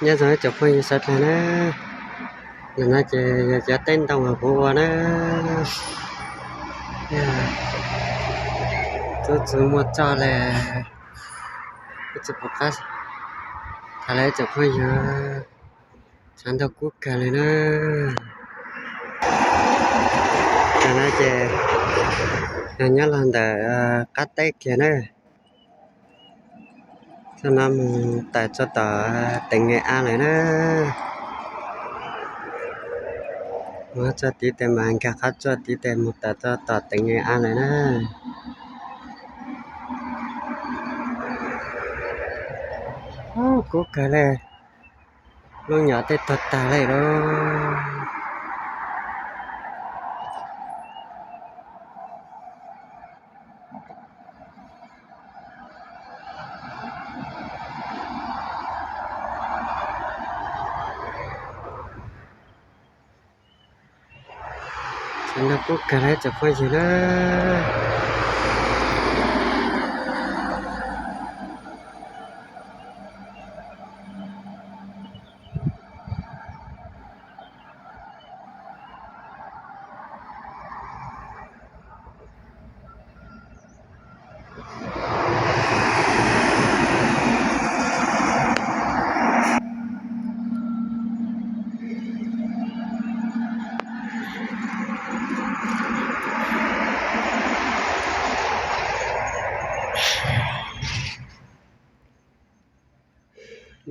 Nyob zoo ib tsoom phooj ywg sawv daws na, ntawm no ces yog cov teb ntoo uas kuv ua na. Tub txwv muaj txoj li, tub txwv pom qab tham li ib tsoom phooj ywg, tshav ntuj kub kawg li na. Tam no ces nyob los ntawm qab teb kiag na. Txoj no mus tawm txog tom teem Nge A lawm na. Mus txoj tid tes mas nkag qab txoj tid tes mus tawm txog tom teem Nge A lawm na. Kub kawg li, lub nyom tej tuag tag li lauj. Tshav ntuj kub kawg li tsoom phooj ywg na.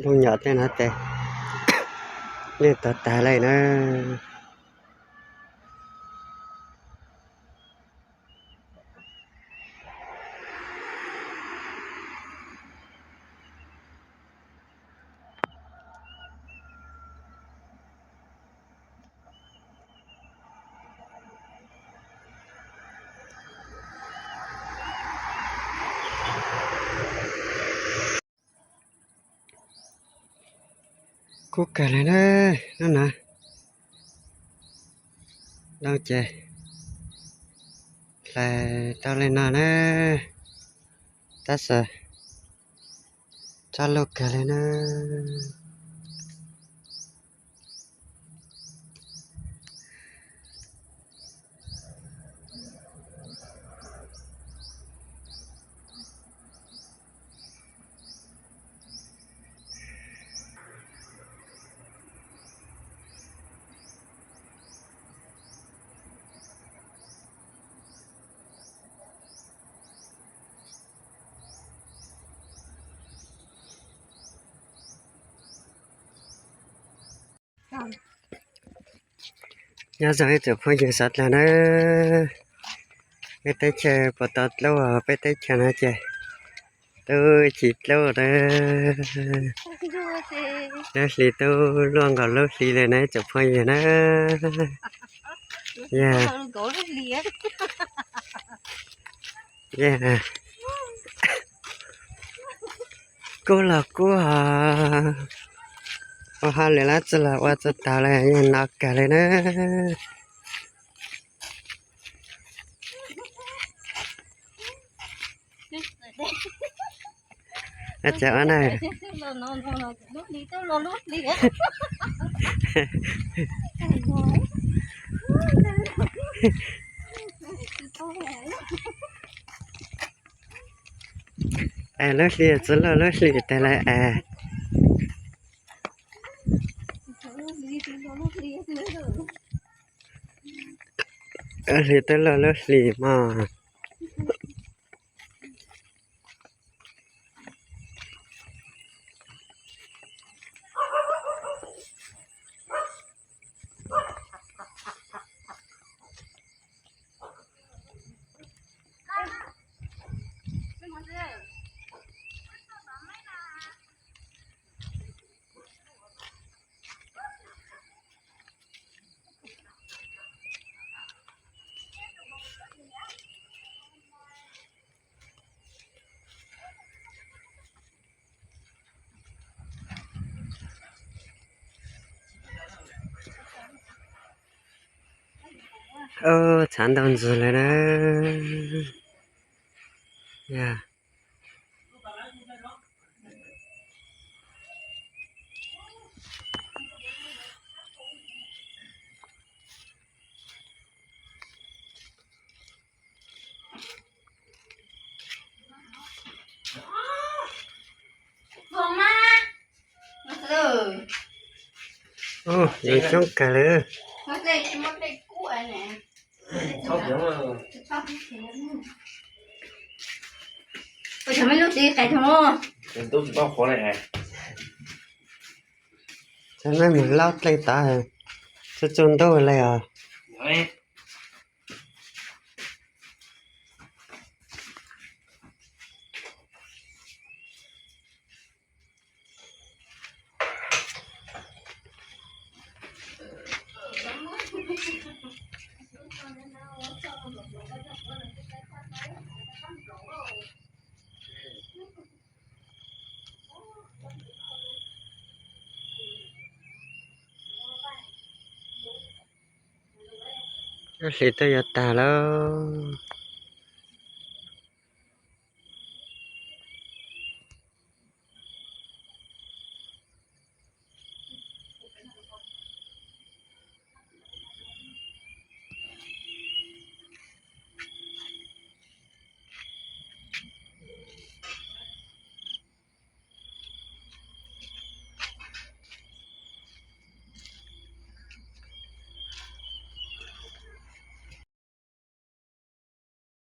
Lub nyom tej no tes yeej tuag tag li na. Kub kawg li na, hnub no lub ces hlais tau li no na, tab sis tsob loj kawg li na. Nyob zoo ib tsoom phooj ywg sawv daws na, peb teb chaws puas tau dlub, peb teb chaws no ces twb tsis dlub na. Lub hli twb luaj nkaus lub hli li na ib tsoom phooj ywg na. Yog, yog, kub los kub hos, ua hauj lwm los txog los ua txog tas li yeej no kawg li na. Ces ua na, es lub hli txog luaj lub hli tas li es, hli twb luaj lub hli mog. Tshav ntuj ntxwg lawm na. Yog, Zoo coob kawg li. Txog nej mus laub dlej tod, txhua txhua ntuj li os. Hli twb yuav tag lawm.